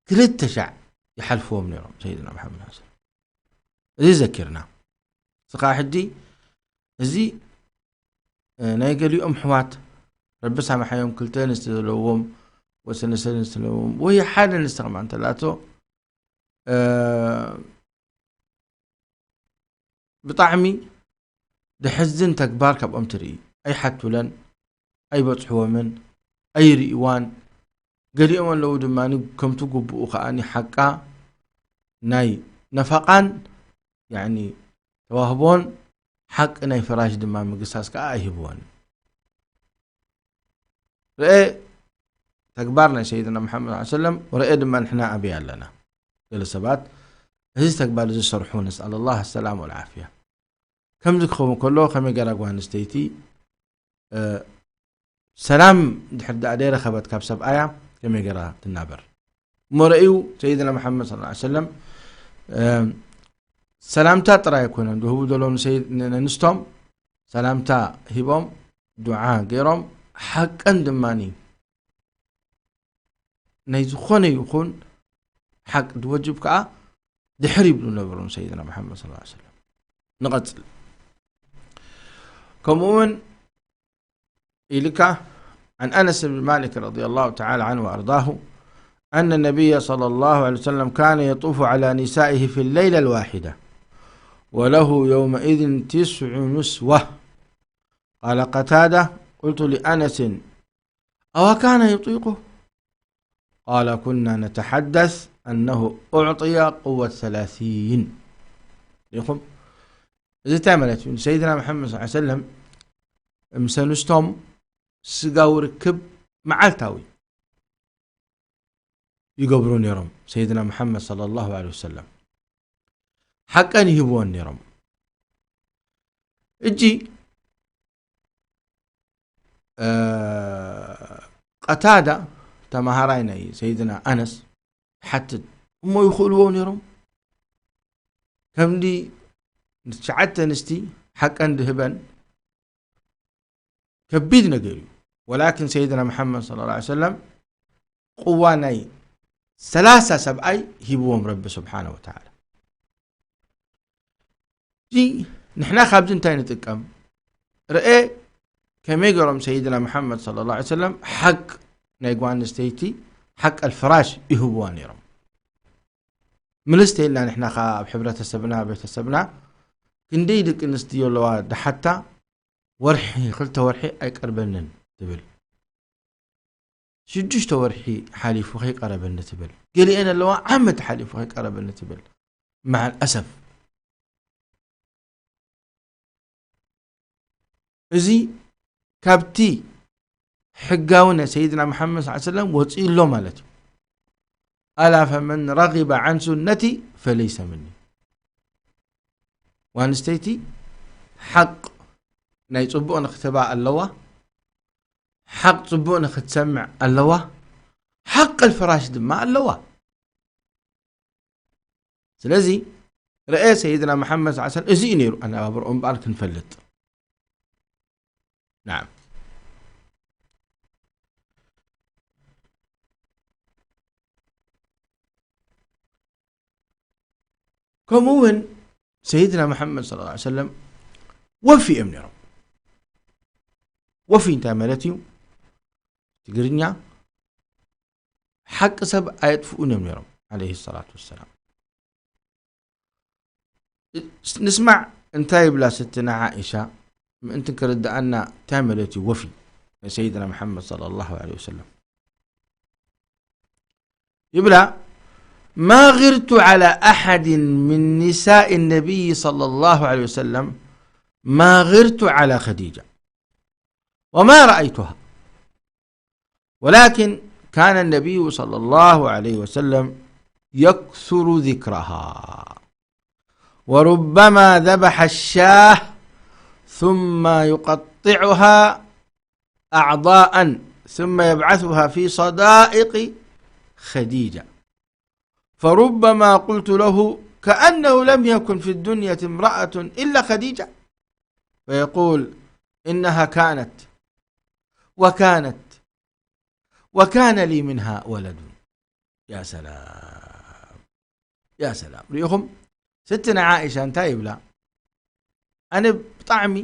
ክልተ ሻዕ ይሓልፍዎም ኔሮም ሰይድና መሓመድ ሰለላሁ ዐለይሂ ወሰለም። እዚ ዘኪርና። እስኻ ሕጂ፣ እዚ፣ እ፣ ናይ ገሊኦም ኣሕዋት፣ ረቢ ሳምሓዮም፣ ክልተ ኣንስቲ ዘለዎም፣ ወይ ሰለስተ ኣንስቲ ዘለዎም፣ ወይ ሓደ ኣንስቲ ከማን እንተላቶ፣ እ፣ ብጣዕሚ ደሕዝን ተግባር ካብኦም ትርኢ። ኣይሓቱለን፣ ኣይበጽሕዎምን፣ ኣይርእይዋን። ገሊኦም ኣለዉ ድማ ከምቲ ግቡኡ ከኣ ሓቃ ናይ ነፈቓን፣ ያዕኒ፣ ተዋህቦን፣ ሓቂ ናይ ፍራሽ ድማ ምግሳስ ከኣ ኣይህብዎን። ርኤ ተግባር ናይ ሰይድና መሓመድ ሰለላሁ ዐለይሂ ወሰለም፣ ወርኤ ድማ ንሕና ኣበይ ኣለና። ገለ ሰባት እዚ ተግባር እዚ ዝሰርሑ፣ ነስኣል ኣላህ ሰላም ወልዓፍያ። ከምዚ ክኸውን ከሎ፣ ከመይ ገይራ ጓል ኣንስተይቲ፣ እ፣ ሰላም ድሕር ደኣ ደይረኸበት ካብ ሰብኣያ፣ ከመይ ገይራ ትናበር? እሞ ረእዩ ሰይድና መሓመድ ሰለላሁ ዐለይሂ ወሰለም፣ እ፣ ሰላምታ ጥራይ ኣይኮነን ዝህቡ ዘለዉ ንሰይድ-፣ ን-፣ ነንስቶም ሰላምታ ሂቦም፣ ዱዓ ገይሮም፣ ሓቀን ድማኒ ናይ ዝኾነ ይኹን ሓቂ ዝወጅብ ከኣ ድሕር ይብሉ ነበሩ ንሰይድና መሓመድ ሰለላሁ ዐለይሂ ወሰለም። ንቐጽል። ከምኡ እውን ኢልካ፣ عن أنس بن مالك رضي الله تعالى عنه وأرضاه أن النبي صلى الله عليه وسلم كان يطوف على نسائه في الليلة الواحدة وله يومئذ تسع نسوة. قال قتادة: قلت لأنس: أو كان يطيقه؟ قال: كنا نتحدث أنه أعطي قوة ثلاثين. ሪኢኹም? እዚ እንታይ ማለት እዩ? ሰይድና መሓመድ ሰለላሁ ዐለይሂ ወሰለም ምስ ኣንስቶም ስጋዊ ርክብ መዓልታዊ ይገብሩ ነይሮም። ሰይድና መሓመድ ሰለላሁ ዐለይሂ ወሰለም ሓቀን ይህብወን ነይሮም። እጂ፣ እ፣ ቀታዳ ተማሃራይ ናይ ሰይድና ኣነስ ሓትት፣ እሞ ይኽእልዎ ነይሮም? ከምዲ ንትሽዓተ ኣንስቲ ሓቀን ድህበን ከቢድ ነገር እዩ። ወላኪን ሰይድና መሓመድ ሰለላሁ ዐለይሂ ወሰለም ቁዋ ናይ ሰላሳ ሰብኣይ ሂብዎም ረቢ ስብሓነ ወተዓላ። እዚ ንሕና ካብዚ እንታይ ንጥቀም? ርኤ ከመይ ገይሮም ሰይድና መሓመድ ሰለላሁ ዐለይሂ ወሰለም ሓቅ ናይ ጓል ኣንስተይቲ ሓቅ ኣልፍራሽ ይህብዋ ነይሮም። ምልስቲ ኢልና ንሕና ከኣ ኣብ ሕብረተሰብና፣ ቤተሰብና ክንደይ ደቂ ኣንስትዮ ኣለዋ ደሓታ ወርሒ፣ ክልተ ወርሒ ኣይቀርበንን ትብል። ሽዱሽተ ወርሒ ሓሊፉ ከይቀረበኒ ትብል። ገሊኤን ኣለዋ ዓመት ሓሊፉ ከይቀረበኒ ትብል። መዓል ኣሰፍ። እዚ ካብቲ ሕጋዊ ናይ ሰይድና መሓመድ ሰለላሁ ዐለይሂ ወሰለም ወፂኡ ኣሎ ማለት እዩ። ኣላ ፈመን ረጊበ ዓን ሱነቲ ፈለይሰ ምኒ። ጓል ኣንስተይቲ ሓቅ ናይ ፅቡቕ ንክትህባ ኣለዋ። ሓቅ ፅቡቕ ንክትሰምዕ ኣለዋ። ሓቅ ኣልፍራሽ ድማ ኣለዋ። ስለዚ ረኤ ሰይድና መሓመድ ሰለላሁ ዐለይሂ ወሰለም እዚ እዩ ነይሩ ኣነባብርኦም እምበኣር ክንፈልጥ። ናዓም። ከምኡ እውን ሰይድና መሓመድ ሰለላሁ ዐለይሂ ወሰለም ወፊ እዮም ነይሮም። ወፊ እንታይ ማለት እዩ? ትግርኛ ሓቂ ሰብ ኣየጥፍኡን እዮም ነይሮም ዐለይሂ ሰላቱ ወሰላም። ንስማዕ እንታይ ይብላ ስትና ዓኢሻ ምእንቲ ክርድኣና እንታይ ማለት እዩ ወፊ ናይ ሰይድና መሓመድ ሰለላሁ ዐለይሂ ወሰለም። ይብላ ما غرت على أحد من نساء النبي صلى الله عليه وسلم ما غرت على خديجة وما رأيتها ولكن كان النبي صلى الله عليه وسلم يكثر ذكرها وربما ذبح الشاة ثم يقطعها أعضاء ثم يبعثها في صدائق خديجة فربما قلت له كأنه لم يكن في الدنيا امرأة إلا خديجة فيقول إنها كانت وكانت وكان لي منها ولد يا سلام يا سلام ሪኢኹም ስትና ዓኢሻ እንታይ ይብላ ኣነ ብጣዕሚ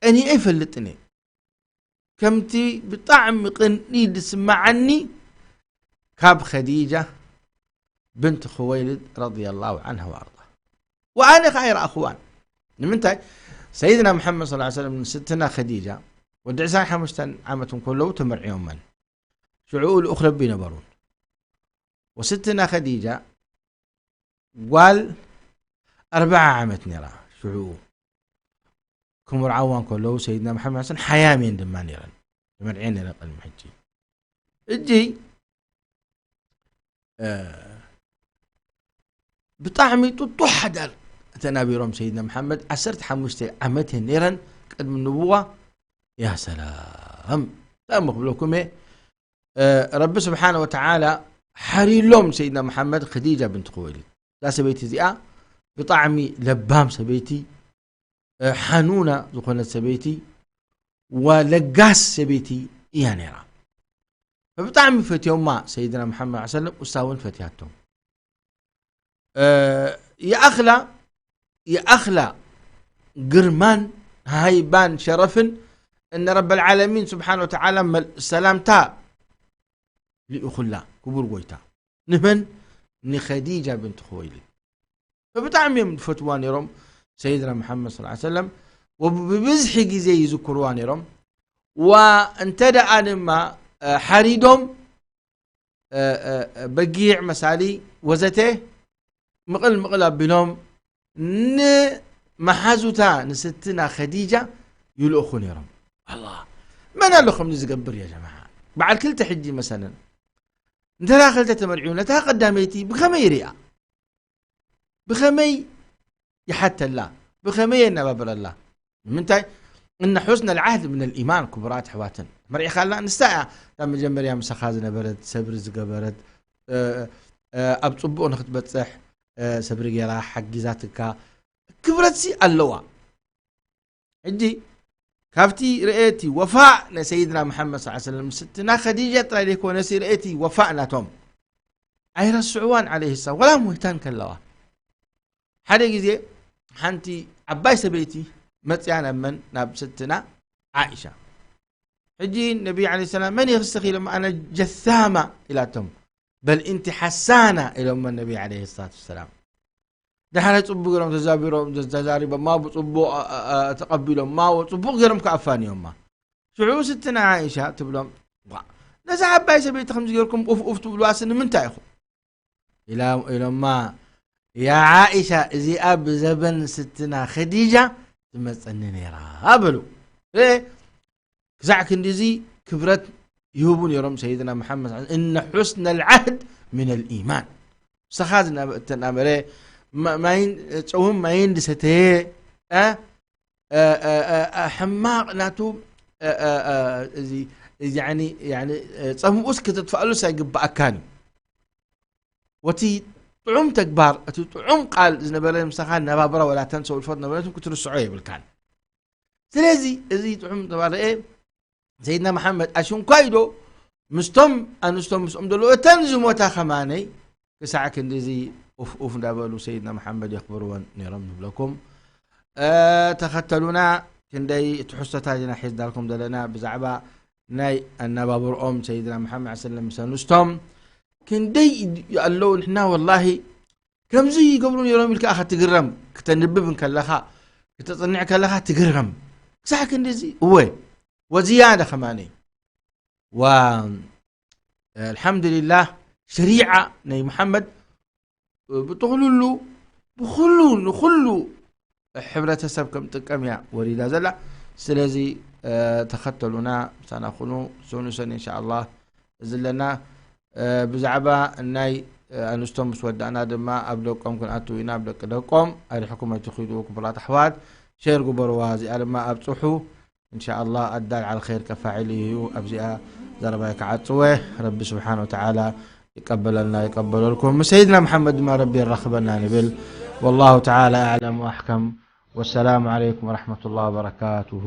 ቀኒኤ ይፈልጥን እየ ከምቲ ብጣዕሚ ቅንኢ ዝስምዓኒ ካብ ኸዲጃ ብንት ኹወይልድ ረዲየላሁ ዓንሃ ወኣርዳ ወኣነ ኸዓ ኣይረኣኽዋን ንምንታይ ሰይድና ሙሐመድ صلى الله عليه وسلم ንስትና ኸዲጃ ወዲ ዕስራን ሓሙሽተን ዓመት እንከለዉ ተመርዕዮመን ሽዑኡ ልኡኽ ረቢ ነበሩን ወስትና ኸዲጃ ጓል ኣርብዓ ዓመት ነይራ ሽዑኡ ክምርዓዋ እንከለዉ ሰይድና መሓመድ ሓሰን ሓያም እየን ድማ ነይረን ተመርዕየን ነይረን ቅድሚ ሕጂ እጂ ብጣዕሚ ጥጡሕ ሓዳር ተናቢሮም ሰይድና መሓመድ ዓሰርተ ሓሙሽተ ዓመት እየን ነይረን ቅድሚ ንብዋ ያ ሰላም እንታይ እሞ ክብለኩም እየ ረቢ ስብሓነ ወተዓላ ሓሪሎም ሰይድና መሓመድ ኸዲጃ ብንት ክወይልድ እዛ ሰበይቲ እዚኣ ብጣዕሚ ለባም ሰበይቲ ሓኑና ዝኾነት ሰበይቲ ወለጋስ ሰበይቲ እያ ነይራ ብጣዕሚ ፈትዮማ ሰይድና መሓመድ ሰለም እሳ እውን ፈትያቶም የኣኽላ የኣኽላ ግርማን ሃይባን ሸረፍን እነ ረብ ልዓለሚን ስብሓን ወተዓላ ሰላምታ ልኢኹላ ክቡር ጎይታ ንመን ንኸዲጃ ብንት ኹወይልድ ብጣዕሚ እዮም ዝፈትዋ ነይሮም ሰይድና መሓመድ ስ ሰለም ብብዝሒ ግዜ ይዝክርዋ ነይሮም ዋ እንተ ደኣ ድማ ሓሪዶም በጊዕ መሳሊ ወዘተ ምቕል ምቕል ኣቢሎም ንመሓዙታ ንስትና ኸዲጃ ይልእኹ ነይሮም ኣላ መን ኣሎ ከምዚ ዝገብር ያ ጀማዓ በዓል ክልተ ሕጂ መሰለን እንተ ክልተ ተመርዒዩ ነታ ቀዳመይቲ ብኸመይ ይሪኣ ብኸመይ ይሓተላ ብኸመይ የነባብረላ ንምንታይ እነ ሑስነ ልዓህድ ምን ልኢማን ክቡራት ኣሕዋትን መርዒኻላ ንሳ እያ ካብ መጀመርያ ምሳኻ ዝነበረት ሰብሪ ዝገበረት ኣብ ፅቡቕ ንክትበፅሕ ሰብሪ ገይራ ሓጊዛትካ ክብረትሲ ኣለዋ። ሕጂ ካብቲ ርእየቲ ወፋእ ናይ ሰይድና መሓመድ ስ ሰለም ምስትና ኸዲጃ ጥራይ ዘይኮነሲ ርእየቲ ወፋእ ናቶም ኣይረስዕዋን ዓለይሂ ሰላም ወላ ሞይታን ከለዋ። ሓደ ግዜ ሓንቲ ዓባይ ሰበይቲ መፅያ ናብ መን ናብ ስትና ዓኢሻ። ሕጂ ነቢ ለ ሰላም መን ይኽስኽ ኢሎም ኣነ ጀሳማ ኢላቶም በል እንቲ ሓሳና ኢሎሞ ነቢ ለ ሰላት ሰላም። ዳሕራይ ጽቡቕ ገይሮም ተዛቢሮም ተዛሪቦማ ብጽቡቕ ተቐቢሎማ ጽቡቕ ገይሮም ከኣፋንዮማ። ሽዑ ስትና ዓኢሻ ትብሎም ነዛ ዓባይ ሰበይቲ ከምዚ ገይርኩም ኡፍ ኡፍ ትብልዋሲ ንምንታይ ኢኹም ኢሎማ። ያ ዓኢሻ እዚኣ ብዘበን ስትና ኸዲጃ ትመጸኒ ነይራ በሉ። ክሳዕ ክንዲዚ ክብረት ይህቡ ነይሮም ሰይድና መሓመድ እነ ሑስነ ልዓህድ ምን ልኢማን። ንስኻ እተናበረ ጨውን ማይን ዝሰተየ ሕማቕ ናቱ ጸምኡስ ክትጥፋእሉስ ኣይግባኣካን እዩ። ወቲ ጥዑም ተግባር እቲ ጥዑም ቃል ዝነበረ ምሳኻ ነባብራ ወላተን ሰውልፎት ነበረትም ክትርስዖ የብልካን። ስለዚ እዚ ጥዑም ተባረኤ ሰይድና መሓመድ ኣሽንኳይ ዶ ምስቶም ኣንስቶም ምስኦም ዘለዉ እተን ዝሞታ ከማነይ ክሳዕ ክንዲዚ ኡፍ ኡፍ እንዳበሉ ሰይድና መሓመድ የኽብርወን ነይሮም ንብለኩም። ተኸተሉና ክንደይ ትሕዝቶታት ኢና ሒዝናልኩም ዘለና ብዛዕባ ናይ ኣነባብርኦም ሰይድና መሓመድ ሰለም ምስ ኣንስቶም ክንደይ ኣለዉ ንሕና ወላሂ ከምዚ ይገብሩ ነይሮም ኢልካ ኢኻ ትግረም። ክተንብብ እንከለኻ ክተጽንዕ ከለኻ ትግረም። ክሳዕ ክንዲዚ እወ ወዝያደ ከማኒ ወ ኣልሓምዱሊላህ ሸሪዓ ናይ መሓመድ ብጥቕልሉ ብኩሉ ንኩሉ ሕብረተሰብ ከም ጥቀም እያ ወሪዳ ዘላ። ስለዚ ተኸተሉና ምሳና ኩኑ ሰኑሰን እንሻ ኣላህ እዚ ኣለና። ብዛዕባ ናይ ኣንስቶም ምስ ወዳእና ድማ ኣብ ደቆም ክንኣትው ኢና። ኣብ ደቂ ደቆም ኣሪሕኩም ኣይትኺዱ ክቡራት ኣሕዋት። ሼር ግበርዋ። እዚኣ ድማ ኣብፅሑ። እንሻ ኣላህ ኣዳል ዓል ኸይር ከፋዒል እዩ። ኣብዚኣ ዘረባይ ክዓፅወ። ረቢ ስብሓን ወተዓላ ይቀበለልና ይቀበለልኩም። ምስ ሰይድና መሓመድ ድማ ረቢ የራኽበና ንብል። ወላሁ ተዓላ ኣዕለም ወኣሕከም። ወሰላሙ ዓለይኩም ወረሕመቱላህ ወበረካቱሁ።